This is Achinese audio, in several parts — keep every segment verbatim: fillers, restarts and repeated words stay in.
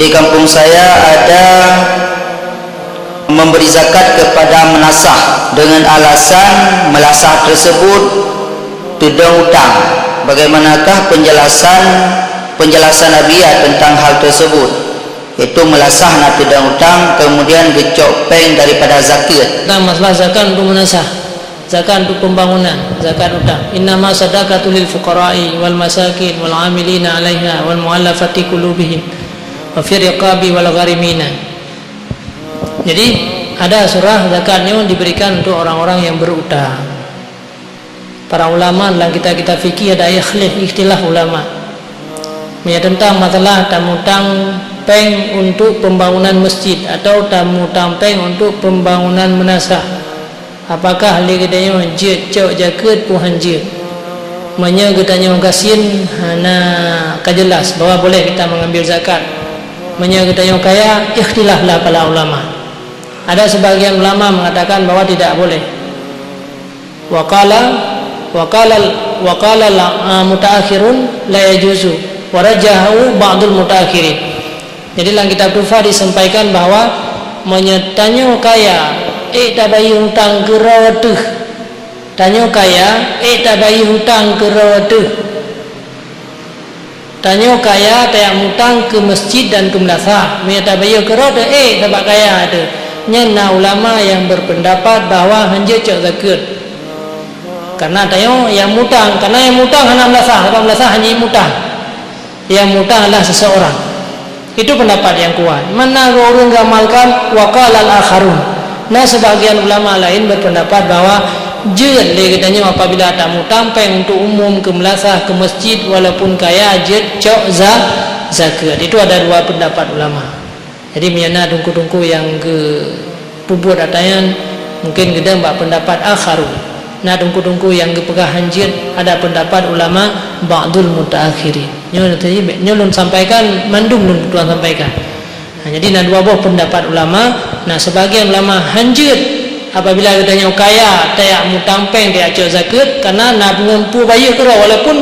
Di kampung saya ada memberi zakat kepada meunasah dengan alasan meunasah tersebut teudong utang. Bagaimanakah penjelasan penjelasan Abiya tentang hal tersebut? Yaitu meunasah na teudong utang, kemudian geucok péng daripada zakat. Tentang masalah zakat untuk meunasah, zakat untuk pembangunan, zakat utang. Innama sadaqatu lil fuqara'i wal masakin wal amilina 'alaiha wal mu'allafati qulubihim wa fir riqabi wal gharimina. Jadi, ada surah zakat nyoe diberikan untuk orang-orang yang berutang. Para ulama dalam kitab-kitab fikih ada ikhlif, ikhtilaf ulama. Meunyoe tentang masalah tamutang péng untuk pembangunan masjid atau tamutang péng untuk pembangunan meunasah, apakah lé geutanyoe jeuet cok zakeuet peue han jeuet? Meunyoe geutanyoe gasien, hana ka jelas bahwa boleh kita mengambil zakat. Meunyoe geutanyoe kaya, ikhtilaflah para ulama. Ada sebagian ulama mengatakan bahwa tidak boleh. Wa qala, wa qala, wa qala la, ah, mutaakhirun la yajuzu, wa rajahu ba'dul mutaakhirin. Jadi, lam kitab Tuhfah disampaikan bahwa meunyoe tanyoe kaya, ék tabayeue utang keudroe teuh. Tanyoe kaya, ék tabayeue utang keudroe teuh. Tanyoe kaya tajak mutang keu masjid dan keu meulasah. Meunyoe tabayeue keudroe teuh, éh, sabab kaya teuh. Nyan na ulama nyang berpendapat bahwa han jeuet cok zakeuet. Karena tanyoe nyang mutang, karena nyang mutang hana meulasah, sabab meulasah han jeuet mutang. Nyang mutang adalah seseorang. Itu pendapat yang kuat. Mana ureuëng geuamalkan, wa qalal akharun. Na sebagian ulama lain berpendapat bahwa jeuet lé geutanyoe apabila tamutang péng untuk umum, keu meulasah, keu masjid, walaupun kaya, jeuet cok za-, zakeuet. Itu ada dua pendapat ulama. Jadi, meunyoe na teungku-teungku nyang geu-, peubuet ata nyan, mungkin geudong bak pendapat akharun. Na teungku-teungku nyang geupeugah han jeuet, ada pendapat ulama ba'dul mutaakhirin. Nyoe tadi, nyoe lôn sampaikan, mandum lôn tuan sampaikan. Nah, jadi na dua boh pendapat ulama. Nah, sebagian ulama han jeuet apabila geutanyoe kaya, tajak mutang péng, tajak cok zakeuet, karena na peungeumpu bayeue keudroe, walaupun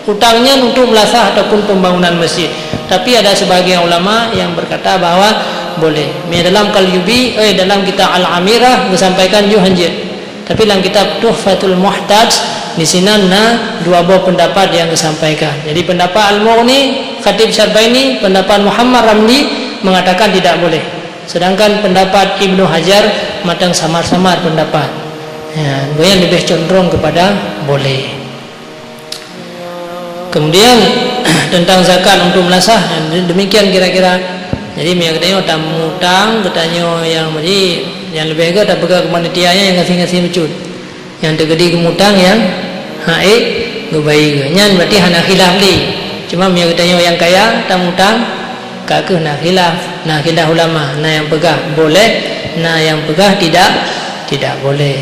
utang nyan untuk meulasah ataupun pembangunan masjid. Tapi ada sebagian ulama yang berkata bahwa boleh. Meunyoe dalam Qalyubi, eh, dalam kitab Al-Amirah geusampaikan jih han jeuet. Tapi lam kitab Tuhfatul Muhtaj, di sinan na dua boh pendapat yang disampaikan. Jadi, pendapat Al-Mughni, Khatib Syarbaini, pendapat Muhammad Ramli mengatakan tidak boleh. Sedangkan pendapat Ibnu Hajar mantong samar-samar pendapat. Ya, gobnyan lebih condong kepada boleh. Kemudian, tentang zakat untuk meulasah, demikian kira-kira. Jadi, meunyoe geutanyoe tamutang, geutanyoe nyang, jadi, nyang leubeh gét tapeugah keu panitia nyan nyang gasien-gasien bacut. Nyang teukeudi geumutang nyang han ék geubayeue. Nyan berarti hana khilaf lé. Cuma meunyoe geutanyoe nyang kaya tamutang, ka kheueh na khilaf, na khilaf ulama, na nyang peugah boleh, na nyang peugah tidak, tidak boleh.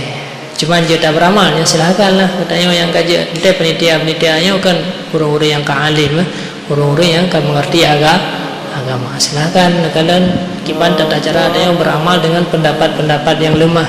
Cuma jeuet taberamal, nyan silahkanlah. Geutanyoe nyang ka jeuet, entée panitia-panitia nyoe kan ureuëng-ureuëng nyang ka alim, eh, ureuëng-ureuëng nyang ka mengerti aga-, agama. Silahkan neukalon kiban tata cara tanyoe beramal dengan pendapat-pendapat yang lemah.